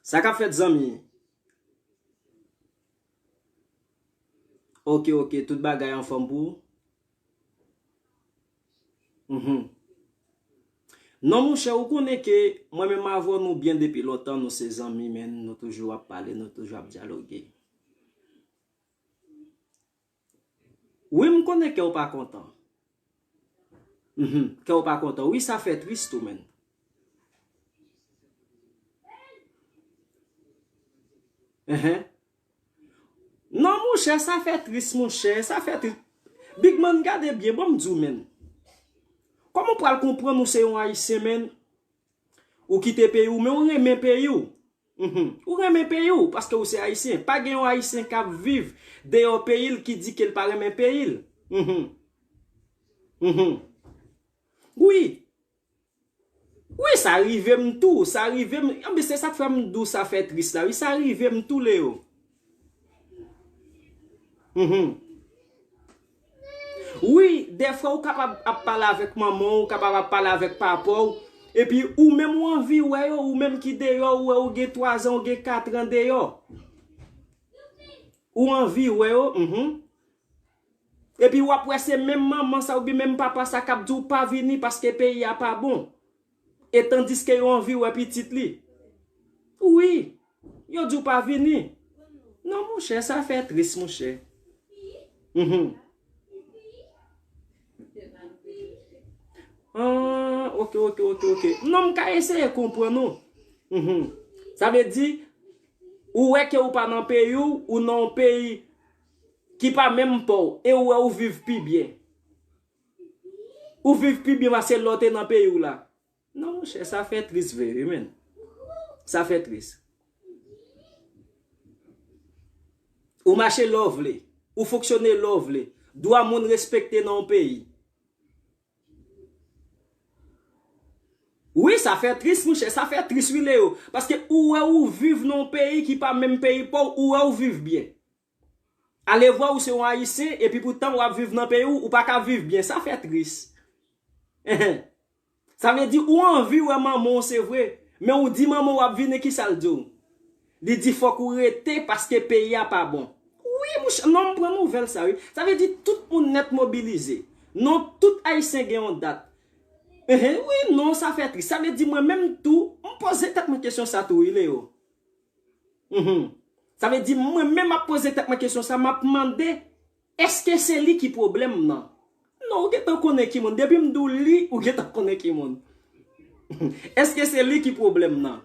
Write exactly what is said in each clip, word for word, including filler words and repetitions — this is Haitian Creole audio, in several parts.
Sa k ap fèt, zanmi? Ok, ok, tout bagay anfòm pou ou? Mhm. Non, monchè, ou konnen ke mwen menm avè w, nou byen depi lontan, nou se zanmi, men nou toujou ap pale, nou toujou ap dyaloge. Wi, m konnen kè w pa kontan. Mhm, kè w pa kontan. Wi, sa fè tris tou, menn. Enhen. Non, monchè, sa fè tris, monchè, sa fè tris. Big Man, gade byen, ban m di w, menn. Kòman w pral konprann ou se yon Ayisyen, menn? Ou kite peyi w, men ou renmen peyi w. Mhm. Ou renmen peyi w, paske ou se Ayisyen. Pa gen yon Ayisyen k ap viv deyò peyi l ki di ke l pa renmen peyi l. Mhm. Mhm. Wi. Wi, sa rive m tou, sa rive m. Anben, se sa k fè m di w sa fè tris la. Wi, sa rive m tou, Leo. Mhm. Wi, dèfwa ou kapab ap pale avèk manman w, ou kapab ap pale avèk papa w, epi ou menm ou anvi wè yo, ou menm ki deyò, ou wè ou gen twazan, ou gen katran deyò. Ou anvi wè yo, mhm. Epi w ap wè se menm manman sa oubyen menm papa sa k ap di w pa vini paske peyi a pa bon. E tandiske yo anvi wè pitit li. Wi, yo di w pa vini. Non, monchè, sa fè tris, monchè. Mhm. Ah, ok, ok, ok, ok. Non, m ka eseye konprann ou. Mhm. Sa vle di, ou wè ke ou pa nan peyi w, ou nan yon peyi ki pa menm pa w, e ou wè ou viv pi byen. Ou viv pi byen pase lè w te nan peyi w la. Non, monchè, sa fè tris vre, wi, menn. Sa fè tris. Ou mache lè w vle. Ou fonksyone lè w vle. Dwa moun respekte nan yon peyi. Wi, sa fè tris, monchè. Sa fè tris, wi, Leo. Paske ou wè ou viv nan yon peyi ki pa menm peyi pa w, ou wè ou viv byen. Alevwa ou se yon Ayisyen, epi poutan w ap viv nan peyi w, ou pa ka viv byen. Sa fè tris. Sa vle di ou anvi wè manman w, se vre. Men ou di manman w w ap vini, kisa l di w? Li di fòk ou rete paske peyi a pa bon. Wi, monchè, non, m pran nouvèl sa, wi. Sa vle di tout moun nèt mobilize. Non, tout Ayisyen gen yon dat. Enhen, wi, non, sa fè tris. Sa vle di mwen menm tou, m poze tèt mwen kesyon sa tou, wi, Leo. Mhm. Sa vle di mwen menm ap poze tèt mwen kesyon sa, m ap mande, èske se li ki pwoblèm nan? Non, ou gentan konnen ki moun. Depi m di w li, ou gentan konnen ki moun. Èske se li ki pwoblèm nan?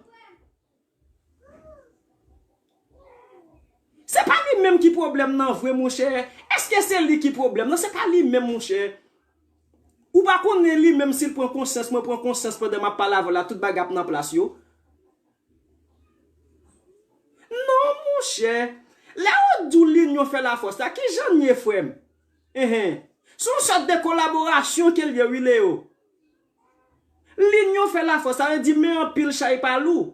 Se pa li menm ki pwoblèm nan vre, monchè. Èske se li ki pwoblèm nan? Se pa li menm, monchè. Ou pa konnen li menm si l pran konsyans, mwen pran konsyans pandan m ap pale avè w la, tout bagay ap nan plas yo. Non, monchè. Lè yo di w linyon fè lafòs la, kijan l ye, frè m? Enhen. Se yon sòt de kolaborasyon ke l ye, wi, Leo. Linyon fè lafòs, sa vle di men anpil chay pa lou.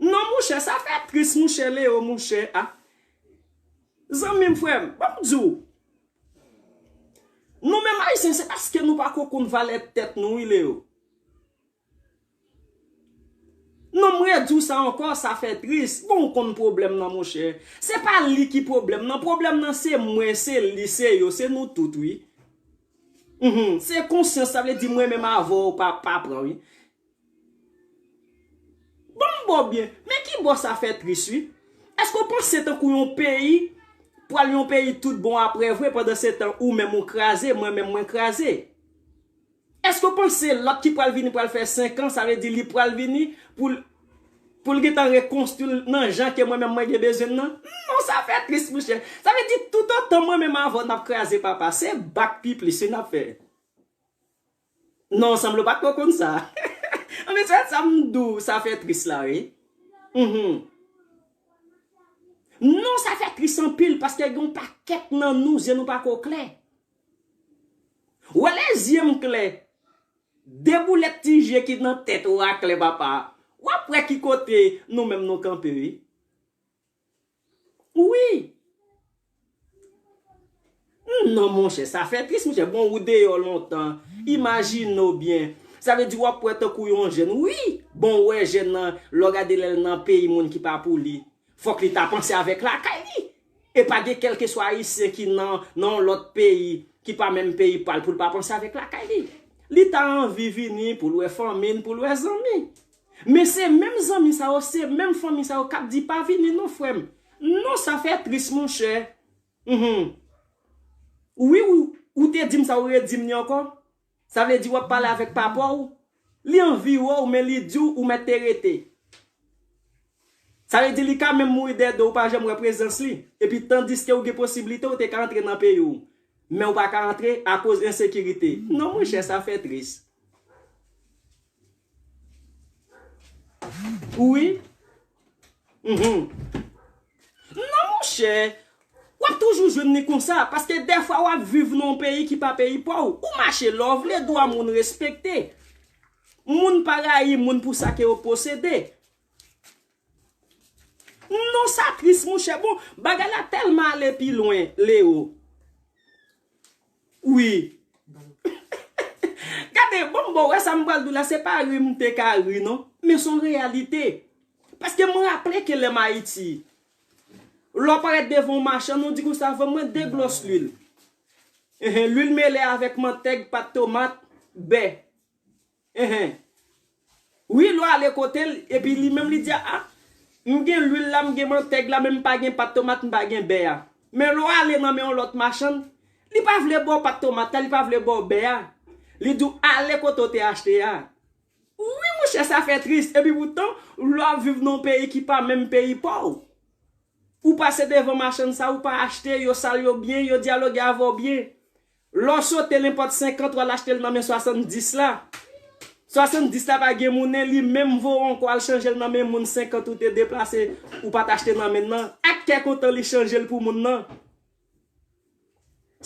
Non, monchè, sa fè tris, monchè, Leo, monchè. A. Zanmi m, frè m, ban m di w. Nou menm Ayisyen, se paske nou pako konn valè tèt nou, wi, Leo. Non, m redi w sa ankò, sa fè tris. Bon, ou konn pwoblèm nan, monchè. Se pa li ki pwoblèm nan. Pwoblèm nan, se mwen, se li, se yo, se nou tout, wi. Mhm. Se konsyans, sa vle di mwen menm avè w pa, pa pran, wi. Bon, m ba w byen. Men ki bò sa fè tris, wi. Èske w panse tankou yon peyi pral yon peyi tout bon apre vre, pandan se tan ou menm ou kraze, mwen menm mwen kraze? Èske w panse lòt ki pral vini pral fè senk an, sa vle di li pral vini pou l, pou l gentan rekonstwi l nan jan ke mwen menm mwen gen bezwen l nan? Non, sa fè tris, monchè. Sa vle di toutotan mwen menm avè w n ap kraze, papa, se bak pi plis wi n ap fè. Non, sanble w pa t ko konn sa. Anben, se sa m di w, sa fè tris la, wi. Mhm. Non, sa fè tris anpil, paske gen yon pakèt nan nou, zye nou pa ko klè. Ou wè lè zye m klè, de boulèt ti je ki nan tèt ou a klè, papa. W ap wè ki kote nou menm nou kanpe, wi. Wi. Non, monchè, sa fè tris, monchè. Bon, ou deyò lontan. Imajine w byen. Sa vle di w ap wè tankou yon jèn. Wi, bon, w wè jèn nan, lè w gade lè l nan peyi moun ki pa pou li, fòk li ta panse avèk lakay li. E pa gen kèlkeswa Ayisyen ki nan, nan yon lòt peyi, ki pa menm peyi pa l, pou l pa panse avèk lakay li. Li ta anvi vini pou l wè fanmi n, pou l wè zanmi. Men se menm zanmi sa yo, se menm fanmi sa yo k ap di pa vini non, frè m. Non, sa fè tris, monchè. Mhm. Wi, ou, ou te di m sa, ou redi m li ankò. Sa vle di w ap pale avèk papa w, li anvi wè w, men li di w ou mèt te rete. Sa vle di li ka menm mouri dèyè do w, ou pa janm wè prezans li. Epi tandiske ou gen posiblite ou te ka antre nan peyi w, men ou pa ka antre akoz ensekirite. Non, monchè, sa fè tris. Wi. Mhm. Non, monchè. W ap toujou jwenn li konsa, paske dèfwa w ap viv nan yon peyi ki pa peyi pa w. Ou mache lè w vle, dwa moun respekte. Moun pa rayi moun pou sa ke yo posede. Non, sa tris, monchè. Bon, bagay la tèlman ale pi lwen, Leo. Wi. Gade, bon, bon, wè sa m pral di w la, se pa ri m te ka ri, non. Men se yon reyalite. Paske m raple ke lè m Ayiti, lè w parèt devan yon machann, ou di konsa, vann mwen de glòs lwil. Enhen, lwil mele avèk mantèg, pat tomat, bè. Enhen. Wi, lè w ale kote l, epi li menm li di, a, m gen lwil la, m gen mantèg la, men m pa gen pat tomat, m pa gen bè a. Men lè w ale nan men yon lòt machann, li pa vle ba w pat tomat la, li pa vle ba w bè a. Li di w ale kote w te achte a. Wi, monchè, sa fè tris. Epi poutan, lè w ap viv nan yon peyi ki pa menm peyi pa w. Ou pase devan machann sa, ou pa achte, yo sal yo byen, yo dyaloge avè w byen. Lè w sote nenpòt senkant, w al achte l nan men swasanndis la. Swasanndis la pa gen moun, e li menm voye w ankò al chanje l nan men moun senkant ou te deplase, ou pa t achte nan men l nan. Ak kè kontan li chanje l pou moun nan.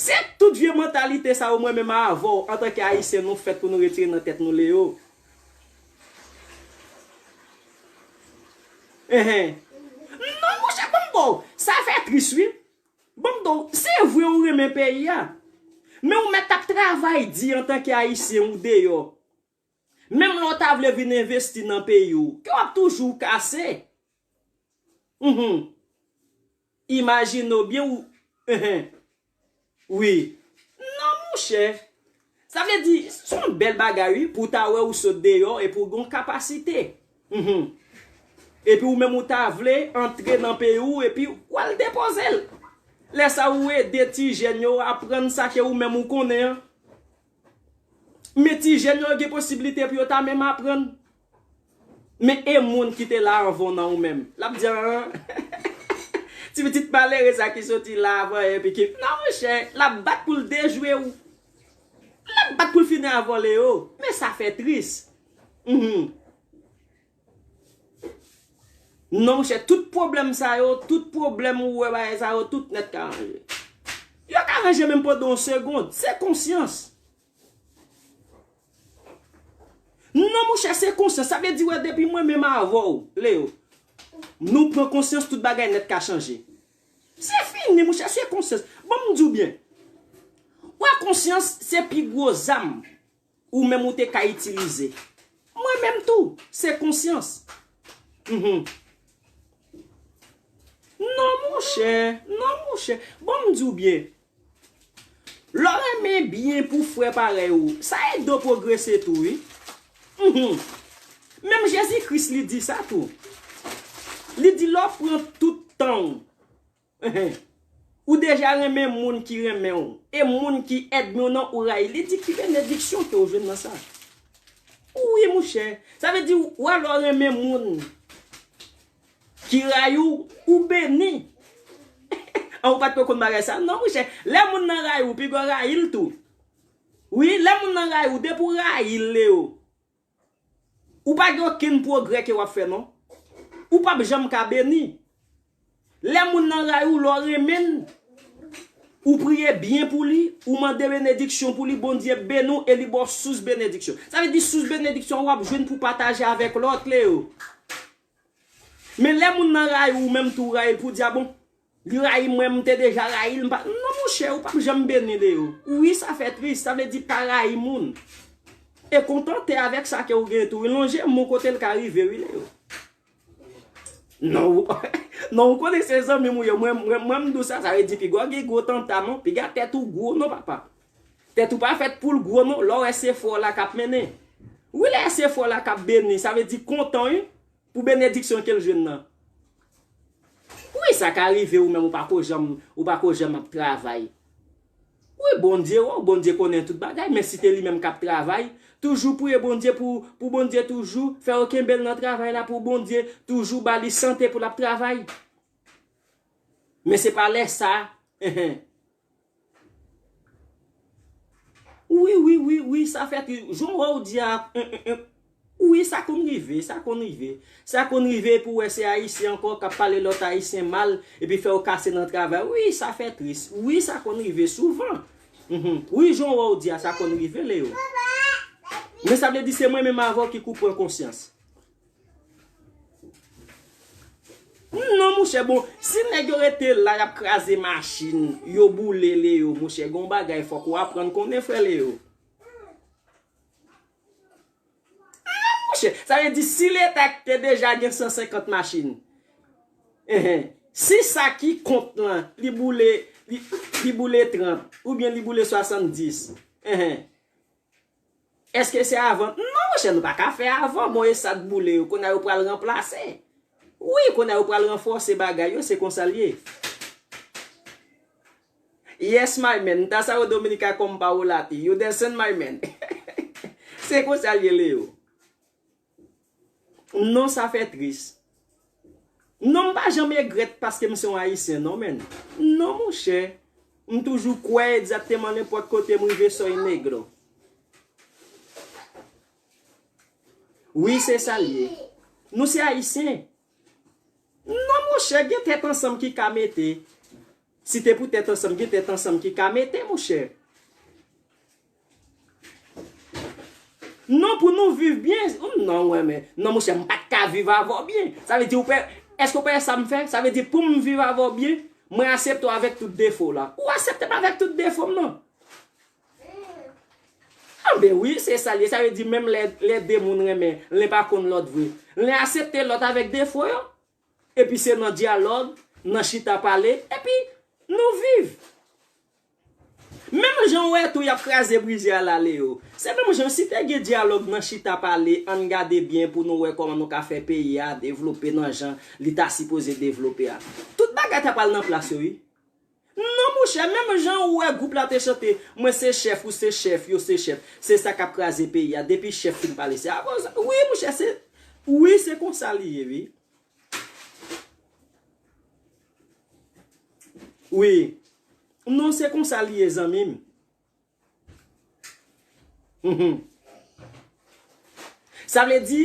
Se tout vye mantalite sa yo mwen menm avè w antanke Ayisyen nou fèt pou nou retire nan tèt nou, Leo. Enhen. Non, monchè, ban m ba w. Sa fè tris, wi. Ban m ba w. Se vre ou renmen peyi a. Men ou mèt ap travay di antanke Ayisyen ou deyò. Menm lè w ta vle vin envesti nan peyi w, ke w ap toujou kase. Mhm. Imajine w byen ou, enhen. Wi. Non, monchè. Sa vle di, se yon bèl bagay, wi, pou w ta wè ou sot deyò epi w gen yon kapasite. Mhm. Epi ou menm ou ta vle antre nan peyi w epi w al depoze l. Lè sa ou ede ti jèn yo aprann sa ke ou menm ou konnen an. Men ti jèn yo gen posiblite pou yo ta menm aprann. Men e moun ki te la anvan w nan ou menm. L ap di, an, ti pitit malere sa ki soti la avan epi ki, non, monchè, l ap bat pou l dejwe w. L ap bat pou l fini avè w, Leo. Men sa fè tris. Mhm. Non, monchè, tout pwoblèm sa yo, tout pwoblèm ou wè bagay sa yo, tout nèt ka ranje. Yo ka ranje menm pandan yon segond. Se konsyans. Non, monchè, se konsyans. Sa vle di, wè, depi mwen menm avè w, Leo, nou pran konsyans, tout bagay nèt ka chanje. Se fini, monchè, se konsyans. Ban m di w byen. Wè, konsyans, se pi gwo zam ou menm ou te ka itilize. Mwen menm tou, se konsyans. Mhm. Non, monchè, non, monchè. Ban m di w byen. Lè w renmen byen pou frè parèy ou, sa ede w pwogrese tou, wi. Mhm. Menm Jezi Kris, li di sa tou. Li di, lè w pran tout tan w, enhen, ou deja renmen moun ki renmen w, e moun ki ènmi w nan ou rayi. Li di, ki benediksyon ke w jwenn nan sa? Wi, monchè. Sa vle di, w alò renmen moun ki rayi w, ou beni. An, ou pa t ko konn bagay sa? Non, monchè. Lè moun nan rayi w, piga w rayi l tou. Wi, lè moun nan rayi w, depi w rayi l, Leo, ou pa gen okenn pwogrè ke w ap fè, non. Ou p ap janm ka beni. Lè moun nan rayi w, lè w renmen l, ou priye byen pou li, ou mande benediksyon pou li, Bondye beni w e li ba w sous benediksyon. Sa vle di sous benediksyon w ap jwenn pou pataje avèk lòt, Leo. Men lè moun nan rayi w, ou menm tou w rayi l pou w di, a bon, li rayi mwen, m te deja rayi l, m pa, non, monchè, ou p ap janm beni, Leo. Wi, sa fè tris, sa vle di pa rayi moun. E kontante avèk sa ke ou gen tou. Wi, lonje m yon kote l ka rive, wi, Leo. Non, ou, non, ou konnen se zanmi m ou ye. Mwen, mwen, mwen, m di w sa, sa vle di piga w gen gwo tanta, non. Piga tèt ou gwo, non, papa. Tèt ou pa fèt pou l gwo, non. Lè w wè se frè w la k ap mennen. Wi, lè se frè w la k ap beni, sa vle di kontan, wi, pou benediksyon ke l jwenn nan. Wi, sa ka rive ou menm, ou pa ko janm, ou pa ko janm ap travay. Wi, Bondye wè w, Bondye konnen tout bagay, men si te li menm k ap travay, toujou priye Bondye pou, pou Bondye toujou fè w kenbe l nan travay la, pou Bondye toujou ba li sante pou l ap travay. Men se pa lè sa, enhen. Wi, wi, wi, wi, sa fè tris. Jan w wè w di a, en, en, en. Wi, sa konn rive, sa konn rive. Sa konn rive pou w wè se Ayisyen ankò k ap pale lòt Ayisyen mal, epi fè w kase nan travay. Wi, sa fè tris. Wi, sa konn rive souvan. Mhm. Wi, jan w wè w di a, sa konn rive, Leo. Men sa vle di se mwen menm avè w ki kou pran konsyans. Non, monchè, bon, si nèg yo rete la, y ap kraze machin, yo boule Leo, monchè, gon bagay fòk ou aprann konnen, frè Leo. Ah, monchè, sa vle di si Leta te deja gen san senkant machin, enhen, si sa ki kont lan, li boule, li, li boule trant, oubyen li boule swasanndis, enhen, èske se avan? Non, monchè, nou pa ka fè avan. Bon, e sa k boule yo, kounye a yo pral ranplase. Wi, kounye a yo pral ranfòse bagay yo, se konsa l ye. Yes, my man. Nta sa yo Dominica compa volati. You dancing, my man. Se konsa l ye, Leo. Non, sa fè tris. Non, m pa janm egrèt paske m se yon Ayisyen, non, menn. Non, monchè. M toujou kwè egzakteman nenpòt kote m rive, soy negro. Wi, se sa l ye. Nou se Ayisyen. Non, monchè, gen tèt ansanm ki ka mete. Si te pou tèt ansanm, gen tèt ansanm ki ka mete, monchè. Non, pou nou viv byen. Non, mwen, men, non, monchè, m pa t ka viv avè w byen. Sa vle di, ou pè, èske w pè sa m fè? Sa vle di, pou m viv avè w byen, mwen aksepte w avèk tout defo w la. Ou aksepte m avèk tout defo m, non? Anben wi, se sa l ye. Sa vle di, menm lè, lè de moun renmen, len pa konn lòt vre. Len aksepte lòt avèk defo yo. Epi se nan dyalòg, nan chita pale, epi nou viv. Menm jan w wè tou y ap kraze brize a la, Leo. Se menm jan si te gen dyalòg nan chita pale, ann gade byen pou nou wè kòman nou ka fè peyi a devlope nan jan li ta sipoze devlope a. Tout bagay ta pral nan plas yo, wi. Non, monchè, menm jan ou wè gwoup la te chante, mwen se chèf, ou se chèf, yo se chèf. Se sa k ap kraze peyi a. Depi chèf fin pale, se akoz. Wi, monchè, se. Wi, se konsa li ye, wi. Wi. Non, se konsa li ye, zanmi m. Mhm. Sa vle di,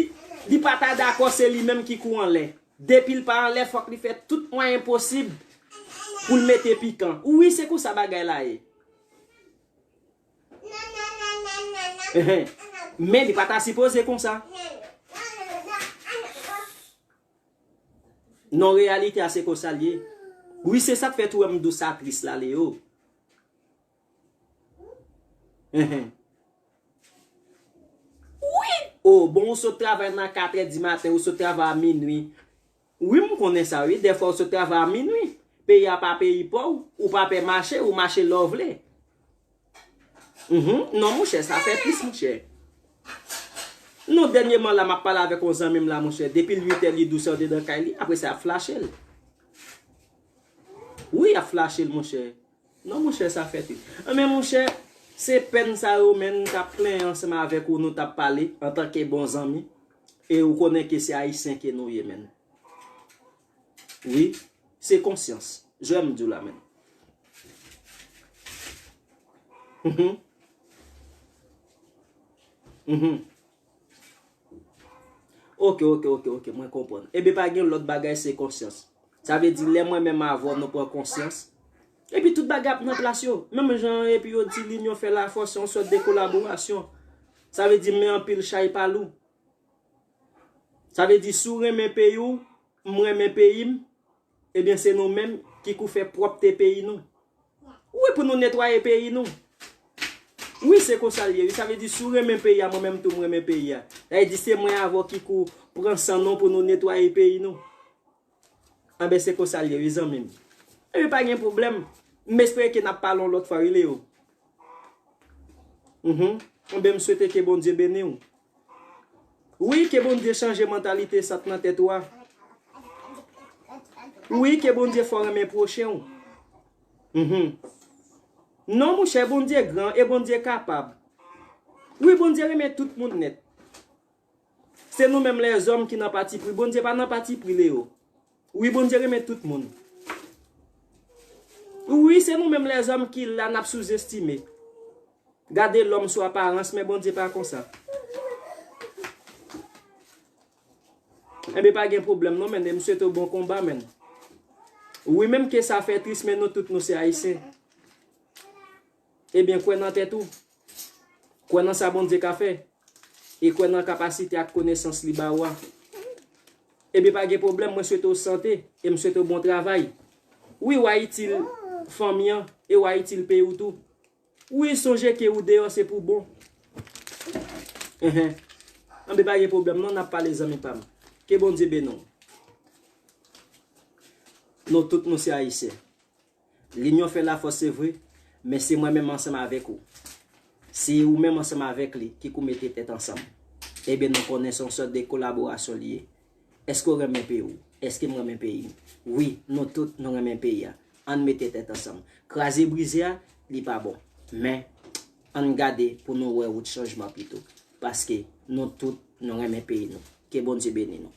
li pa ta dakò, se li menm ki kou anlè. Depi l pa anlè, fòk li fè tout mwayen posib pou l mete pikan. Wi, se konsa bagay la ye. Ehe. Men li pa ta sipoze konsa. Non, reyalite a se konsa l ye. Wi, se sa k fè tou wè m di w sa tris la, Leo. Ehe. Wi! O, bon, ou sot travay nan katrè di maten, ou sot travay a minwi. Wi, m konnen sa, wi. Dèfwa ou sot travay a minwi. Peyi a pa peyi pa w, ou pa pè mache, ou mache lè w vle. Mhm. Non, monchè, sa fè tris, monchè. Non, dènyèman la, m ap pale avèk yon zanmi m la, monchè. Depi l uit è, li douz è, dedan kay li, apre sa, y ap flache l. Wi, y ap flache l, monchè. Non, monchè, sa fè tris. Anben, monchè, se pèn sa yo, menn, m t ap plenyen ansanm avèk ou, nou t ap pale, antanke bon zanmi. E ou konnen ke se Ayisyen ke nou ye, menn. Wi, se konsyans. Jwè m di w la menm. Mhm. Mhm. Ok, ok, ok, ok, mwen konprann. Ebyen, pa gen lòt bagay, se konsyans. Sa vle di, lè mwen menm avè w, nou pran konsyans. Epi tout bagay ap nan plas yo. Menm jan, epi yo di, linyon fè lafòs, se yon sòt de kolaborasyon. Sa vle di, men anpil chay pa lou. Sa vle di, si w renmen peyi w, m renmen peyi m, ebyen, se nou menm ki kou fè pwòpte peyi nou. Wi, pou nou netwaye peyi nou. Wi, se konsa l ye, wi. Sa vle di, si w renmen peyi a, mwen menm tou, m renmen peyi a. Sa vle di, se mwen avè w ki kou pran san nou pou nou netwaye peyi nou. Anben, se konsa l ye, wi, zanmi m. Ebyen, pa gen pwoblèm. M espere ke n ap pale yon lòt fwa, wi, Leo. Mhm. Anben, m swete ke Bondye beni w. Wi, ke Bondye chanje mantalite sa k nan tèt ou a. Wi, ke Bondye fè w renmen pwochen w. Mhm. Non, monchè, Bondye gran e Bondye kapab. Wi, Bondye renmen tout moun nèt. Se nou menm lèzòm ki nan patipri. Bondye pa nan patipri, Leo. Wi, Bondye renmen tout moun. Wi, se nou menm lèzòm ki la n ap souzestime. Gade lòm sou aparans, men Bondye pa konsa. Enben, pa gen pwoblèm non, men m swete w bon konba, men. Wi, menm ke sa fè tris, men nou tout nou se Ayisyen. Ebyen, kwè nan tèt ou. Kwè nan sa Bondye ka fè. E kwè nan kapasite ak konesans li ba ou a. Ebyen, pa gen pwoblèm, mwen swete w sante e m swete w bon travay. Wi, w a itil fanmi an e w a itil peyi w tou. Wi, sonje ke ou deyò se pou bon. Enhen. Anben, pa gen pwoblèm non, n ap pale zanmi pa m. Ke Bondye beni w. Nou tout nou se Ayisyen. Linyon fè lafòs, se vre, men se mwen menm ansanm avèk ou. Se ou menm ansanm avèk li ki kou mete tèt ansanm. Ebyen, nou konnen se yon sòt de kolaborasyon li ye. Èske w renmen peyi w? Èske m renmen peyi m? Wi, nou tout nou renmen peyi a. Ann mete tèt ansanm. Kraze brize a, li pa bon. Men, ann gade pou nou wè wout chanjman pito. Paske nou tout nou renmen peyi nou. Ke Bondye beni nou.